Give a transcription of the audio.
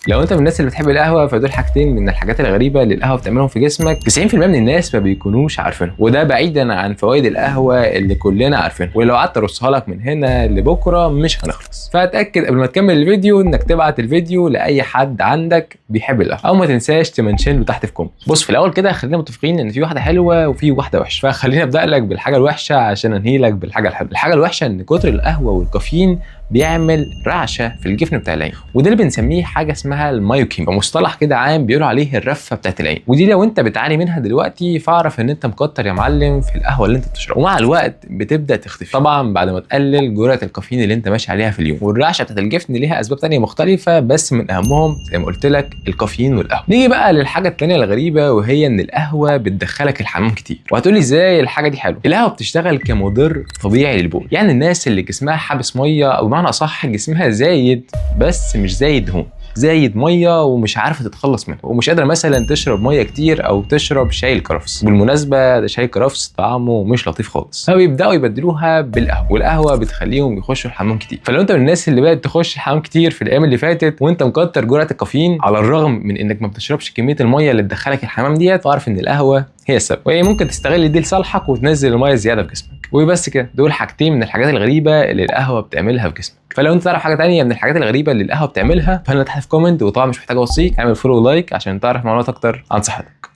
لو انت من الناس اللي بتحب القهوة فدول حاجتين من الحاجات الغريبة اللي القهوة بتعملهم في جسمك. 90% من الناس ما بيكونوش عارفينهم، وده بعيدا عن فوائد القهوة اللي كلنا عارفينها، ولو قعدت ارصها لك من هنا لبكرة مش هنخلص. فاتاكد قبل ما تكمل الفيديو انك تبعت الفيديو لاي حد عندك بيحب القهوة، او ما تنساش ت mention له تحت في comment. بص، في الاول كده خلينا متفقين ان في واحدة حلوة وفي واحدة وحشة، فخلينا ابدا لك بالحاجة الوحشة عشان انهي لك بالحاجة الحلوة. الحاجة الوحشة ان كتر القهوة والكافيين بيعمل رعشه في الجفن بتاع العين، وده اللي بنسميه حاجة اسمها ال myokymia، مصطلح كده عام بيقولوا عليه الرفه بتاعت العين. ودي لو انت بتعاني منها دلوقتي فاعرف ان انت مكتر يا معلم في القهوة اللي انت بتشربها، ومع الوقت بتبدا تختفي طبعا بعد ما تقلل جرعة الكافيين اللي انت ماشي عليها في اليوم. والرعشه بتاعت الجفن ليها اسباب تانية مختلفة، بس من اهمهم زي ما قلت لك الكافيين والقهوة. نيجي بقى للحاجة التانية الغريبة، وهي ان القهوة بتدخلك الحمام كتير. وهتقولي ازاي الحاجة دي حلوة؟ القهوة بتشتغل كمدر طبيعي للبول، يعني الناس اللي جسمها حابس مية، او بمعنى اصح جسمها زايد بس مش زايد دهون، زايد مية ومش عارفه تتخلص منه، ومش قادرة مثلا تشرب مية كتير او تشرب شاي الكرفس. بالمناسبة ده شاي الكرفس طعمه مش لطيف خالص، فبيبداوا يبدلوها بالقهوة، والقهوة بتخليهم يخشوا الحمام كتير. فلو انت من الناس اللي بقت تخش الحمام كتير في الايام اللي فاتت وانت مكتر جرعة الكافيين على الرغم من انك ما بتشربش كمية المية اللي تدخلك الحمام ديت، فاعرف ان القهوة هي السبب، وهي ممكن تستغل دي لصالحك وتنزل المية الزيادة في جسمك. وبس كده، دول حاجتين من الحاجات الغريبة اللي القهوة بتعملها في جسمك. فلو انت تعرف حاجة تانية من الحاجات الغريبة اللي القهوة بتعملها فانا تحت في comment، وطبعا مش محتاج اوصيك اعمل follow و like عشان تعرف معلومات اكتر عن صحتك.